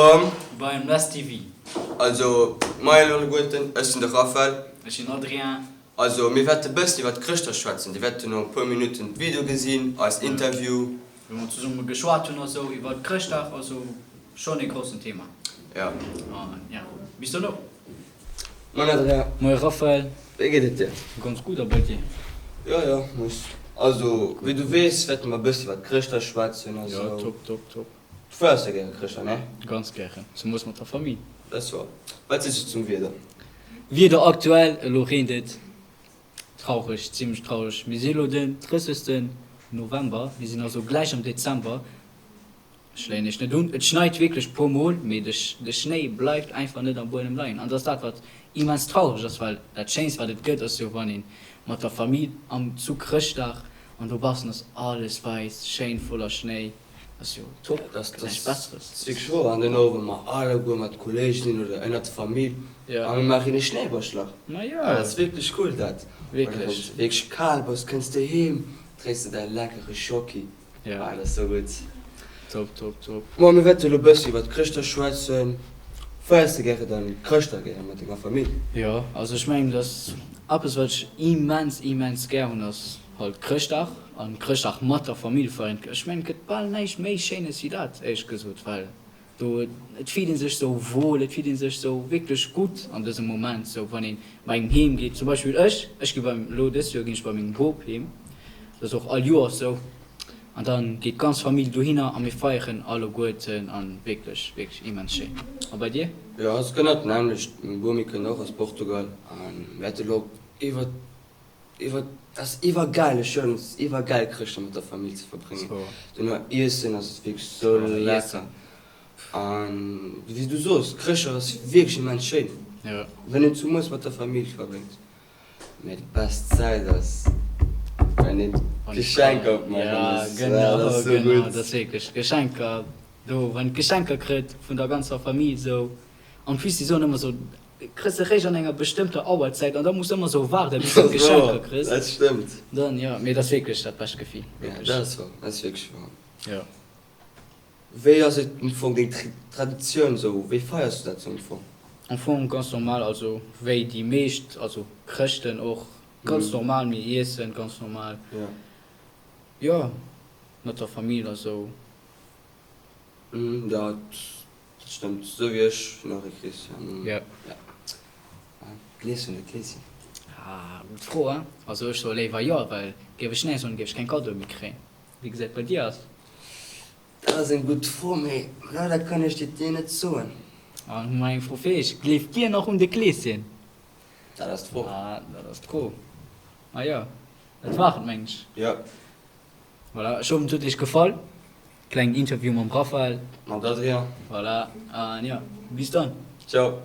Wëllkomm Beim Less TV. Also moien alleguerten, ech sinn de Raphael. Ech sinn Adrien. Also mir wäerte bëssen iwwert Chrëschtdag schwätzen. Dir wäert duerno e puer Minutten d'Video gesinn, eist Interview. Wou mer zesumme geschwat hunn a sou iwwert Chrëschtdag, also schonn ee groussen Thema. Ja. An ja, bis duerno. Moin Adrien. Moie Raphael. Wéi geet et dir? Ganz gutt, a bei dir? Jo jo, muss. Also wéi du weess wäerte mer e bëssen iwwert Chrëschtdag schwätzen a Jo, sou. top, top, top. Du feiers jo gäre Chrëschtdag, ne? Ganz gären, zemoos mat der Famill. Dat ass wouer. Wat sees du zum Wieder? Wieder aktuell, elo reent et. Traureg, zimlech traureg. Mir si elo den 30. November, mir sinn also gläich am Dezember. Ech léien iech net un, et schneit wierklech puer mol, mee de Schnéi bleift einfach net am Buedem leien. An dat ass dat, wat immens traureg ass, well dat Schéinst, wat et gëtt, ass jo, wann ee mat der Famill am zu Chrëschtdag an dobaussen ass alles wäiss, schéin voller Schnéi. Dat ass jo top, gëtt näischt Besseres. Dat ass wierklech wouer. An den Owend mat alleguer mat Kolleegen oder ënnert der Famill a mir maachen ee Schnéiballschlacht. Dat ass wierklech cool, dat. Oder wann s de wierklech kal bass, kënns de heem, drénks de däi leckere Schocki. Ja. Ah, dat ass sou gutt. Top, top, top. Bon, mir wäerte lo bëssi iwwert Chrëschtdag schwätzen. Feiers de gäre dann Chrëschtdag gäre mat denger Famill? Jo, also ech mengen, dass eppes wat ech immens, immens gär hunn ass halt Chrëschtdag an Chrëschtdag mat der Famill feieren. Ech mengen, et gëtt bal näischt méi Schéines wéi dat, éierlech gesot, well Do, et fillt ee sech sou wohl, et fillt ee sech sou wierklech gutt an dësem Moment, sou wann ee bei engem heem geet. Zum Beispill ech, ech gi beim, elo dëst Joer ginn ech bei mengem Bop heem, dat ass och all Joers sou, an da geet d'ganz Famill dohinner a mir feieren alleguerten a wierklech, wierklech immens schéin. A bei dir? Jo, ass genau d'nämmlecht. Meng Bomi kënnt och aus Portugal a mir hate lo iwwer Iwwer ass iwwergäil, ech schwören, et ass iwwergäil Chrëschtdag mat der Famill ze verbréngen. Duerno iessen ass wierklech sou lecker an wéi du soos, Chrëschtdag ass wierklech immens schéin, wann een zumools mat der Famill verbréngt. Mee déi best Zäit ass wann een d'Geschenker opmaachen ass, dat ass sou gutt. Dat ass wierklech d'Geschenker, do wann een d'Geschenker kritt vun der ganzer Famill sou, en plus si soen ëmmer sou, Kriss se réischt an enger bestëmmter Auerzäit an da muss ëmmer sou waarden bis de d'Geschenker kriss. Dat stëmmt. Dann jo, mee dat ass wierklech dat bescht Gefill, wierklech. Ja, dat ass wouer, dat ass wierklech wouer. Jo. Wéi ass et am Fong deng Traditioun sou, wéi feiers du dat sou am Fong? Am Fong ganz normal, also wéi déi meescht, also Chrëschten och, ganz normal, mir iessen ganz normal. Jo. Jo, mat der Famill a sou. Dat stëmmt, sou wéi ech hunn och ee Kleeschen. Ja. Gleefs du un de Kleeschen? Ah, gutt Fro, hein? Also ech soe léiwer jo, well géif ech nee soen, géif ech keng Kaddoe méi kréien. Wéi gesäit et bei dir aus? Dat ass eng gutt Fro, mee leider kann ech dir net soen. An hu mer eng Fro fir iech, Gleeft dir nach un de Kleeschen? Dat ass d'Fro. Ah, dat ass d'Fro. Ah jo, dat war et, meng ech. Jo. Voilà, ech hoffen et huet iech gefall. Klengen Interview mam Raphael. Mam Adrien. Voilà, an jo, bis dann. Ciao.